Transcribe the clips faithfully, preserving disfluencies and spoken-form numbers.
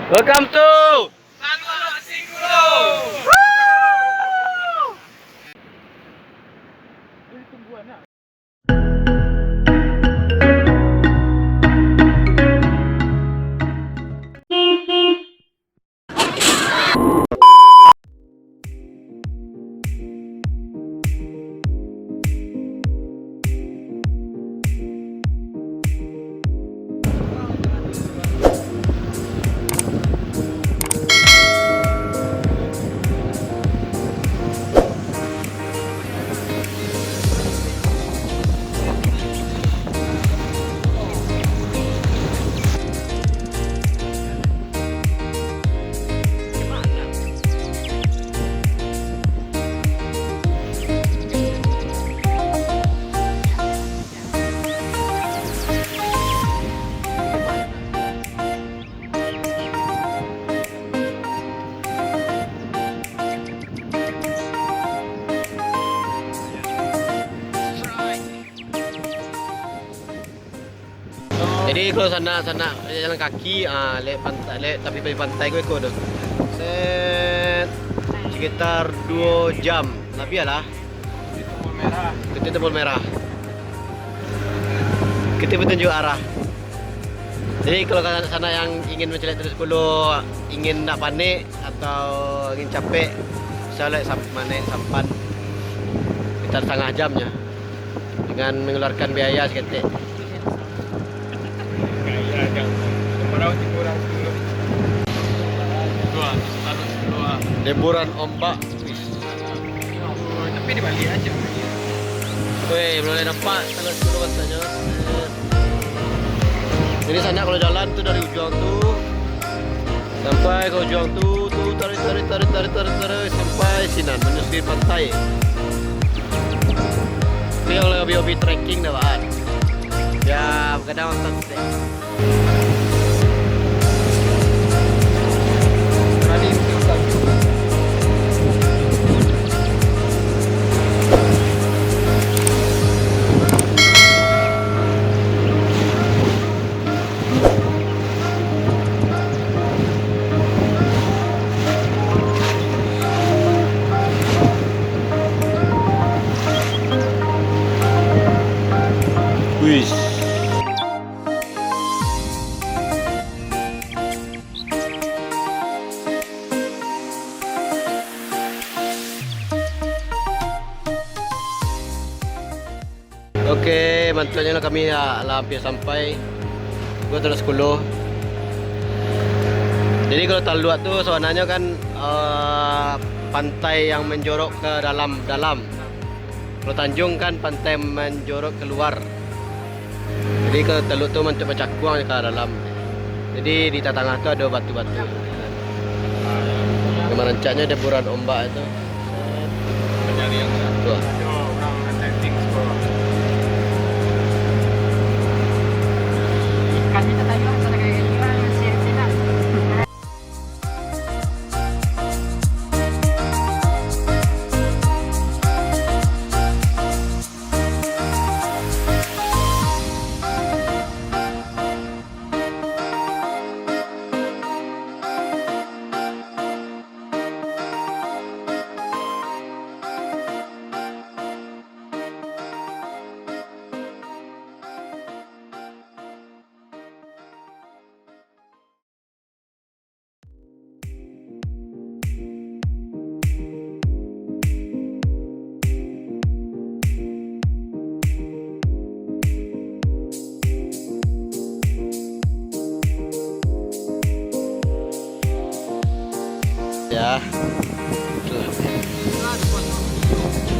Welcome to Jadi kalau sanak-sanak jalan kaki, ah, lek pantai, lek tapi pantai ko iko tu. Set, sekitar duo jam, labiah lah. Kito Tempul Merah. Kito petunjuk arah. Jadi kalau sanak-sanak yang ingin mancaliak Taluak Sikulo, ingin ndak panek atau ingin capek, bisa lek sam-, manaik sampan sekitar satangah jam nyo, dengan mengeluarkan biaya saketek. Deburan ombak. Wih. Tapi dibalik aja. Weh, belum boleh nampak Taluak Sikulo katonyo. Jadi sanak kalau jalan tu dari ujuang tu sampai ka ujuang tu, tu tarik, tarik, tarik, tarik, tarik, tarik sampai sinan, manyusuri pantai. Tapi kalau hobi-hobi trekking dah, Pak. Ya, kadang otak. Wih. Oke, mantuaknyo lah kami lah, lah hampir sampai. Gua Taluak Sikulo. Jadi kalau taluak tu sabananyo kan, eh, pantai yang menjorok ke dalam, dalam. Kalau tanjuang kan pantai manjorok keluar. Jadi kalau taluak tu mantuak bacakuang ka dalam. Jadi di tatangah tu ado batu-batu. Nan marancaknyo deburan ombak tu. Tu lah. Ya.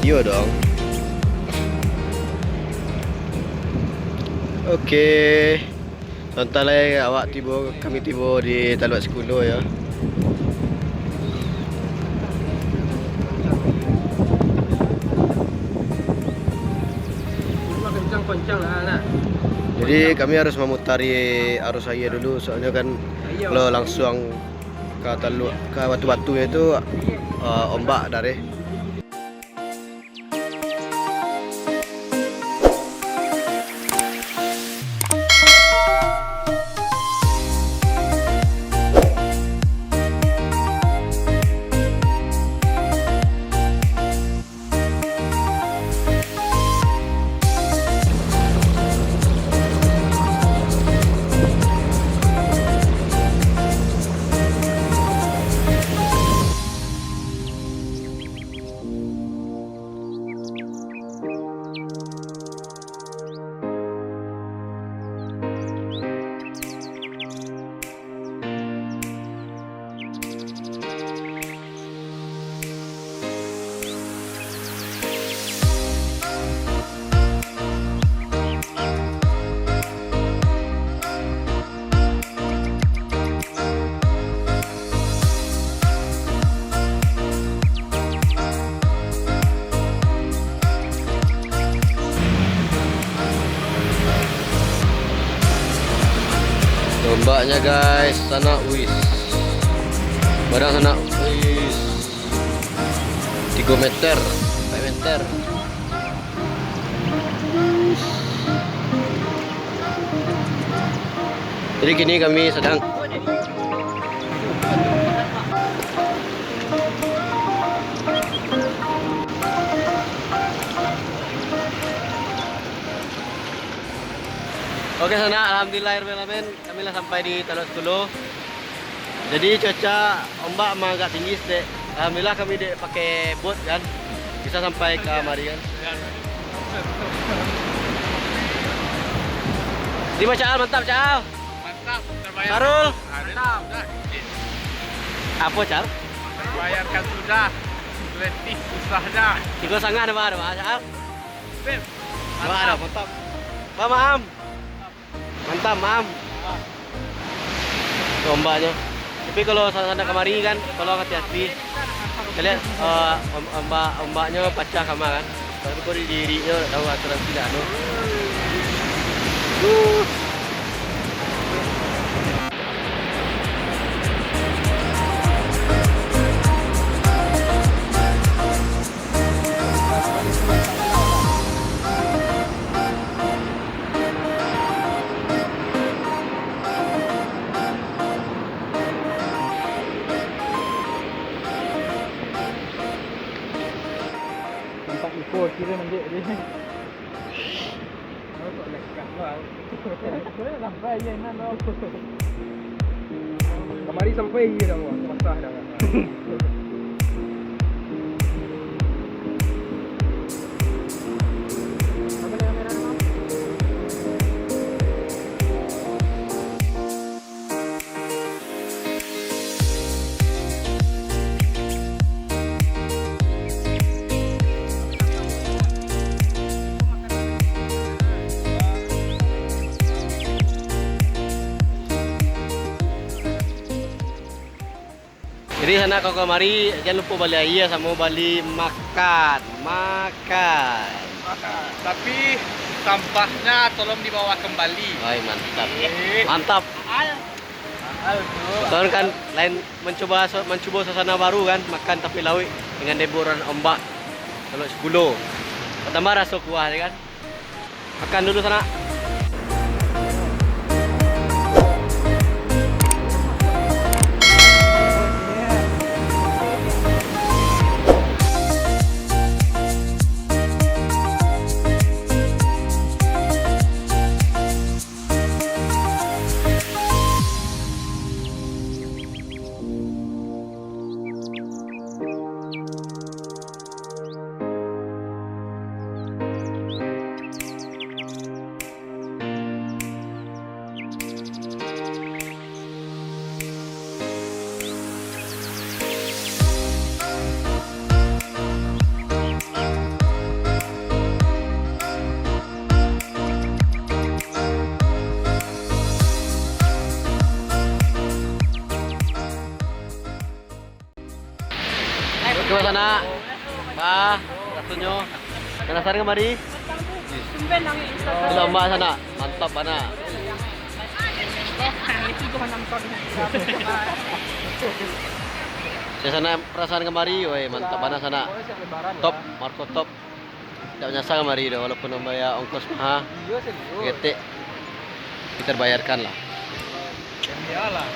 Iyo dong. Oke. Sabanta lai awak tibo, kami tibo di Taluak Sikulo, yo. Jadi kami harus mamutari arus aia dulu, soalnyo kan kalau langsuang ka taluak, ka batu-batunyo tu, eh, ombak dareh. Ombaknya, guys, sanak, wis. Barang sanak, wis. Tigo meter, ampek meter. Jadi kini kami sedang. Oke, sanak, alhamdulillah, ya Rabbil Alamin, kami lah sampai di Talok Sikulo. Jadi cuaca ombak mah agak tinggi saketek. Alhamdulillah kami dek pakai bot kan, bisa sampai ka mari kan. Terima, Cak Al, mantap, Cak Al. Mantap, terbayar. Sarul. Mantap. Apo, Cak Al? Terbayarkan sudah letih susahnya. Tigo sangah dah, Cak Al? Sip. Wah, dah, mantap. Bang Maam. Mantap, Maam. Tu ombaknyo. Tapi kalau sanak-sanak ka mari kan, tolong hati-hati. Kalian, eh, om-, ombak, ombaknyo pacah kama kan. Tapi kok di diri nyo tahu aturan tidak tu. Nampak iko kira nanti dia. Sampai je nan. Kamari sampai je dah, wah, basah dah. Jadi sanak, kalau ka mari, jan lupo bali aia samo bali makan. Makan. Tapi sampahnyo tolong dibawa kembali. Wai, mantap. Eh. Mantap. Mahal. Mahal, bro. Betul kan, lain mancubo su-, mancubo suasana baru kan, makan tapi lauik dengan deburan ombak. Kalau Sikulo. Tambah raso kuah ya kan. Makan dulu, sanak. Oke, Mas Anak. Bah, rasonyo. Penasaran kamari? Sudah, Mbak, sanak. Mantap bana. Suasana perasaan kamari, woi, mantap bana, sanak. Top, Marco top. Tidak menyasal kamari doh, walaupun mambayar ongkos maha. Iyo, serius. Ketek. Kita bayarkan lah. Iyalah.